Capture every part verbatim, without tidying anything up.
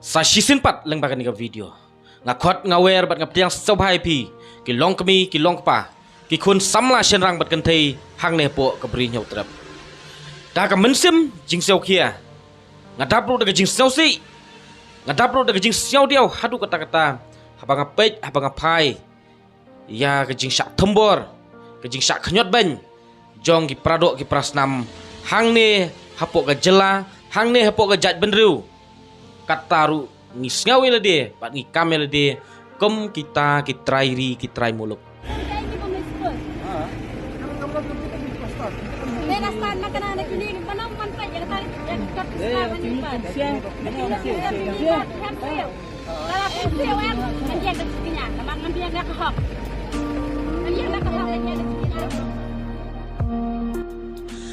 Sa shisien pat lyngba kane ka video, nga khot nga wer bad nga pdiang sngewbha ïa phi ki longkmie ki longkpa, ki khun samla shynrang bad kynthei hangne hapoh ka Bri Hynñiewtrep. Da ka mynsiem jingsngewkhia, nga dap ruh da ka jingsngewsih, nga dap ruh da ka jingsngewdiaw haduh katta katta haba nga peit, haba nga phai ïa ka jingshah thombor, ka jingshah khñiot beiñ jong ki paradoh ki parasnam hangne hapoh ka jylla, hangne hapoh ka jaitbynriew. Kata ruh ngi sngew ïa lade bad ngi kam ïa lade kum kita ki trai ri ki trai muluk.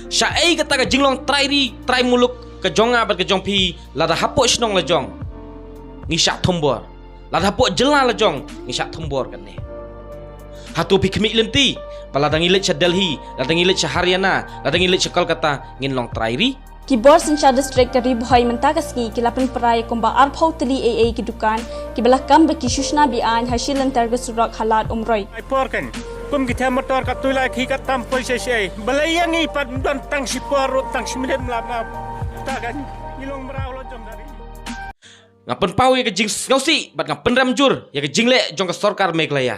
Sha ei kata ka jinglong trai ri trai muluk ka jong nga bad ka jong phi, lada hapoh shnong la jong ngi shah thombor, lada hapoh jylla la jong ngi shah thombor kane? Hato phi khmih lynti ba lada ngi leit sha Delhi, lada ngi leit sha Haryana, lada ngi leit sha Kolkata ngin long trai ri? Ki bor synshar district ka Ri Bhoi mynta ka sngi ki la pynpra ïa kumba arphew tylli eiei ki dukan kiba la kam ba ki shu shna be-aiñ ha shi lynter ka surok ha Lad Umroi. Ai por kan kum ki them motor ka tui lai khi ka tam poi shai shai. Balei ïa ngi pat don tang shi por ruh, tang shi minit mlap mlap. Ta kan ngi long mraw lo jong dari. Nga pynpaw ïa ka jingsngewsih bad nga pynrem jur ïa ka jingleh jong ka sorkar Meghalaya,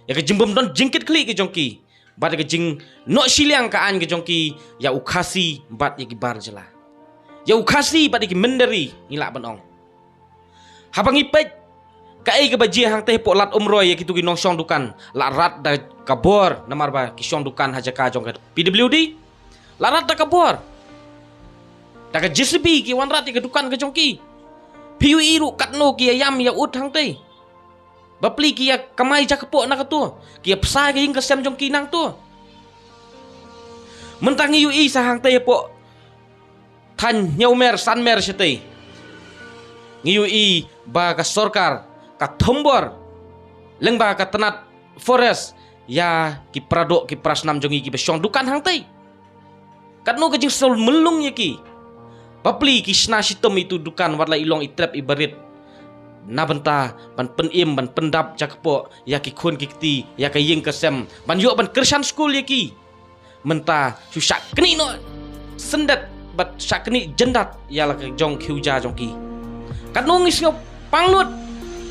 ïa ka jingbym don jingkitkhlieh ka jong ki bad ïa ka jingnoh shiliang ka aiñ ka jong ki ïa u Khasi bad ïa ki bar jylla, ïa u Khasi bad ïa ki mynder ri, ngi lah ban ong. Haba ngi peit kaei kaba jia hangtei hapoh Lad Umroi ïa kitu ki nongshong dukan, la rat da ka bor namar ba ki shong dukan ha jaka jong ka P W D. La rat da ka bor, da ka J C B ki wanrah ïa ka dukan ka jong ki. Phi ïohi ruh katno ki ïa ïam ïa ud hangtei. Bapli ki ïa kamai jakpoh na katu, ki ïa pynsa ka ïing ka sem jong ki nangtu. Mynta ngi ïohi sa hangtei hapoh thaiñ Hynñiewmer Sanmer shatei, ngi ïohi ba ka sorkar ka thombor lyngba ka tnat forest ïa ki paradoh ki parasnam jong ngi kiba shong dukan hangtei. Katno ka jingsngewmynlung ïa ki. Bapli ki shna shitom itu dukan wat la i long i trep i barit, na bynta ban pynim ban pyndap jakpoh ïa ki khun ki kti, ïa ka ïing ka sem, ban ïoh ban kyrshan skul ïa ki. Mynta shu shah knieh noh syndet bad shah knieh jyndat ïa la ka jong khiew ja jong ki. Katno ngi sngew pang nud,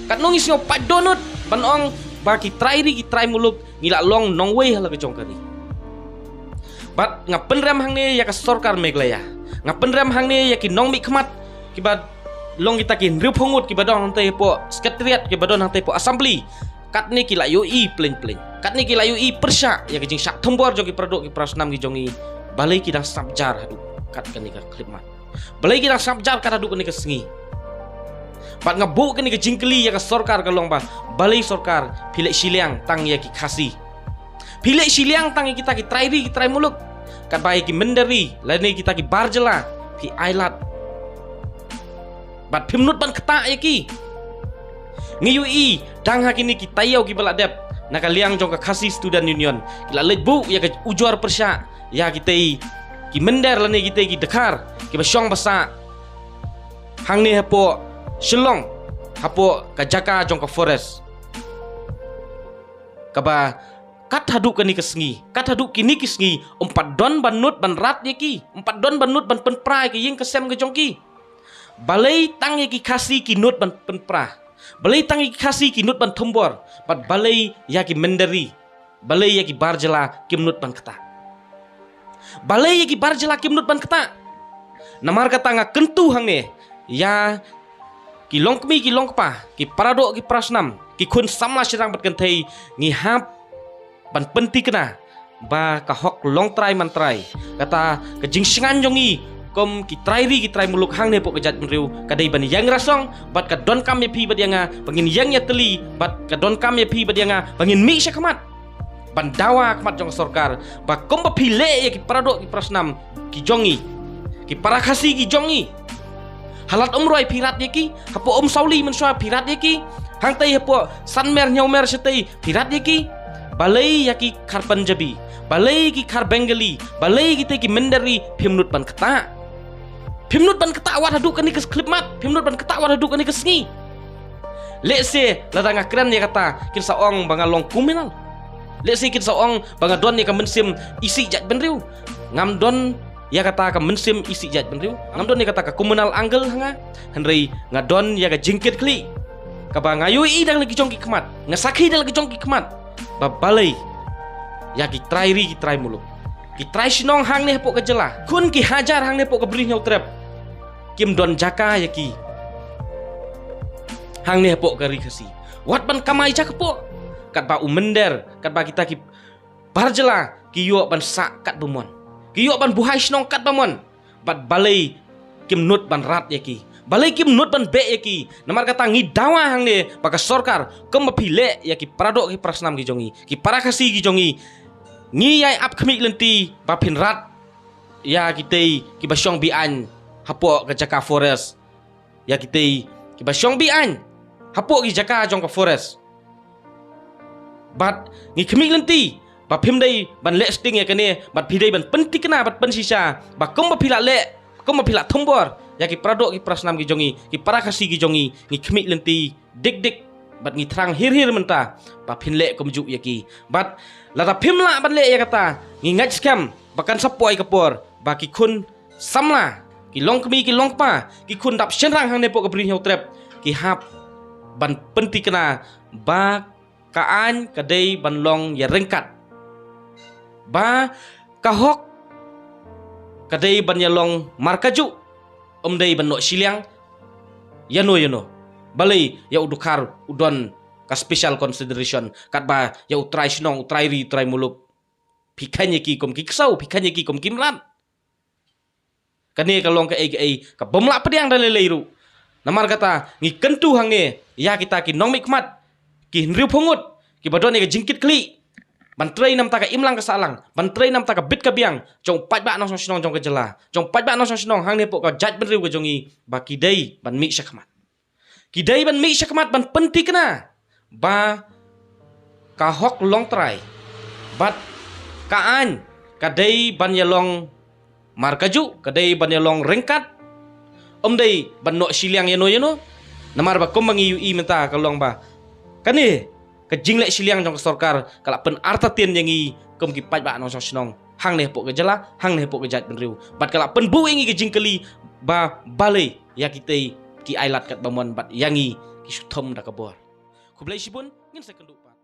katno ngi sngew pait dohnud ban ong ba ki trai ri ki trai muluk ngi la long nongwei ha la ka jong ka ri. Bad nga pynrem hangne ïa ka sorkar Meghalaya, nga pynrem hangne ïa ki nongmihkhmat kiba long kita ki hynriewphew ngut kiba don hangtei hapoh secretariat, kiba don hangtei hapoh assembly. Katne ki la ïohi pleng pleng, katne ki la ïohi pyrshah ïa ka jingshah thombor jong ki paradoh ki parasnam ki jong ngi. Balei ki dang sngap jar haduh kat kane ka khyllipmat? Balei ki dang sngap jar kat haduh kane ka sngi? Bad nga buh kane ka jingkylli ïa ka sorkar ka long ba, balei sorkar phi leh shiliang tang ïa ki Khasi? Phi leh shiliang tang ïa kita ki trai ri ki trai muluk, katba ïa ki mynder ri lane kita ki bar jylla phi ailad bad phim nud ban ktah ïa ki. Ngi ïohi dang ha kine ki taïew kiba la dep, na ka liang jong ka Khasi Student Union ki la leit buh ïa ka ujor pyrshah ïa kitei ki mynder lane kitei ki dkhar kiba shong ba sah hangne hapoh Shillong, hapoh ka jaka jong ka forest, kaba kat haduh kane ka sngi, kat haduh kine ki sngi, ym pat don ba nud ban rat ïa ki, ym pat don ba nud ban pynpra ïa ka ïing ka sem ka jong ki. Balei tang ïa ki Khasi ki nud ban pynpra? Balei tang ïa ki Khasi ki nud ban thombor? Bad balei ïa ki mynder ri, balei ïa ki bar jylla kim nud ban ktah? Balei ïa ki bar jylla kim nud ban ktah? Namar kata nga kyntu hangne ïa ki longkmie ki longkpa, ki paradoh ki parasnam, ki khun samla shynrang bad kynthei, ngi hap ban pynthikna ba ka hok long trai man trai, kata ka jingshngaiñ jong ngi kum ki trai ri ki trai muluk hangne hapoh ka jaitbynriew, ka dei ban ïeng rasong bad ka donkam ïa phi bad ïa nga ba ngin ïeng ïatylli, bad ka donkam ïa phi bad ïa nga ba ngin mih sha khmat ban dawa ha khmat jong ka sorkar ba kumba phi leh ïa ki paradoh ki parasnam ki jong ngi, ki para Khasi ki jong ngi. Ha Lad Umroi phi rat ïa ki, hapoh Umsawli mynshuwa phi rat ïa ki, hangtei hapoh Sanmer Hynñiewmer shatei phi rat ïa ki. Balei ïa ki khar Punjabi, balei ïa ki khar Bengali, balei ïa kitei ki mynder ri phim nud ban ktah? Phim nud ban ktah wat haduh kane ka khyllipmat, phim nud ban ktah wat haduh kane ka sngi. Lehse lada nga kren ïa kata, kin sa ong ba nga long criminal. Lehse kin sa ong ba nga don ïa ka mynsiem isih jaitbynriew. Ngam don ïa kata ka mynsiem isih jaitbynriew. Ngam don ïa kata ka communal angle ha nga. Hynrei nga don ïa ka jingkitkhlieh kaba nga ïohi da la ki jong ki khmat, nga sakhi da la ki jong ki khmat, ba balei ïa ki trai ri, ki trai muluk, ki trai shnong hangne hapoh ka jylla, khun ki hajar hangne hapoh ka Bri Hynñiewtrep, kim don jaka ïa ki hangne hapoh ka Ri Khasi. Wat ban kamai jaka hapoh, katba u mynder, katba kita ki bar jylla ki ïoh ban sah katba mon, ki ïoh ban buhai shnong katba mon. Bad balei kim nud ban rat ïa ki? Balei kim nud ban beh ïa ki? Namar kata ngi dawa hangne ba ka sorkar, kumba phi leh ïa ki paradoh ki parasnam ki jong ngi, ki para Khasi ki jong ngi, ngi ïai ap khmih lynti ba phin rat ïa kitei kiba shong be-aiñ hapoh ka jaka forest, ïa kitei kiba shong be-aiñ hapoh ki jaka jong ka forest. Bad ngi khmih lynti ba phim dei ban leh sting ïa kane, bad phi dei ban pynthikna bad pynshisha ba kumba phi la leh, kumba phi la thombor ïa ki paradoh ki parasnam ki jong ngi, ki para Khasi ki jong ngi, ngi khmih lynti dik dik bad ngi thrang hir hir mynta ba phin leh kumjuh ïa ki. Bad lada phim lah ban leh ïa kata, ngi ngeit skhem ba kan sa poi ka por ba ki khun samla, ki longkmie ki longkpa, ki khun dap shynrang hangne hapoh ka Bri Hynñiewtrep, ki hap ban pynthikna ba ka aiñ ka dei ban long ïaryngkat, ba ka hok ka dei ban ïalong markajuh, ym dei ban noh shiliang ïano ïano. Balei ïa u Dkhar u don ka special consideration, katba ïa u trai shnong, u trai ri, u trai muluk, phi kheiñ ïa ki kum ki ksew, phi kheiñ ïa ki kum ki mlad? Kane ka long kaei kaei kaba ym lah pdiang da lei lei ruh. Namar kata ngi kyntu hangne ïa kita ki nongmihkhmat, ki hynriewphew ngut kiba don ïa ka jingkitkhlieh ban trei namar ka imlang ka sahlang, ban trei namar ka bit ka biang jong u paidbah nongshong shnong jong ka jylla, jong u paidbah nongshong shnong hangne hapoh ka jaitbynriew ka jong ngi, ba ki dei ban mih shakhmat. Ki dei ban mih shakhmat ban pynthikna ba ka hok longtrai bad ka aiñ ka dei ban ïalong markajuh, ka dei ban ïalong ryngkat, ym dei ban noh shiliang ïano ïano. Namar ba kumba ngi ïohi mynta ka long ba kane ka jingleh shiliang jong ka sorkar ka la pynartatien ïa ngi kum ki paidbah nongshong shnong hangne hapoh ka jylla, hangne hapoh ka jaitbynriew. Bad ka la pynbuh ïa ngi ka jingkylli ba balei ïa kitei ki ailad katba mon bad ïa ngi ki shu thum da ka bor. Khublei shibun, ngin sa ïakynduh pat.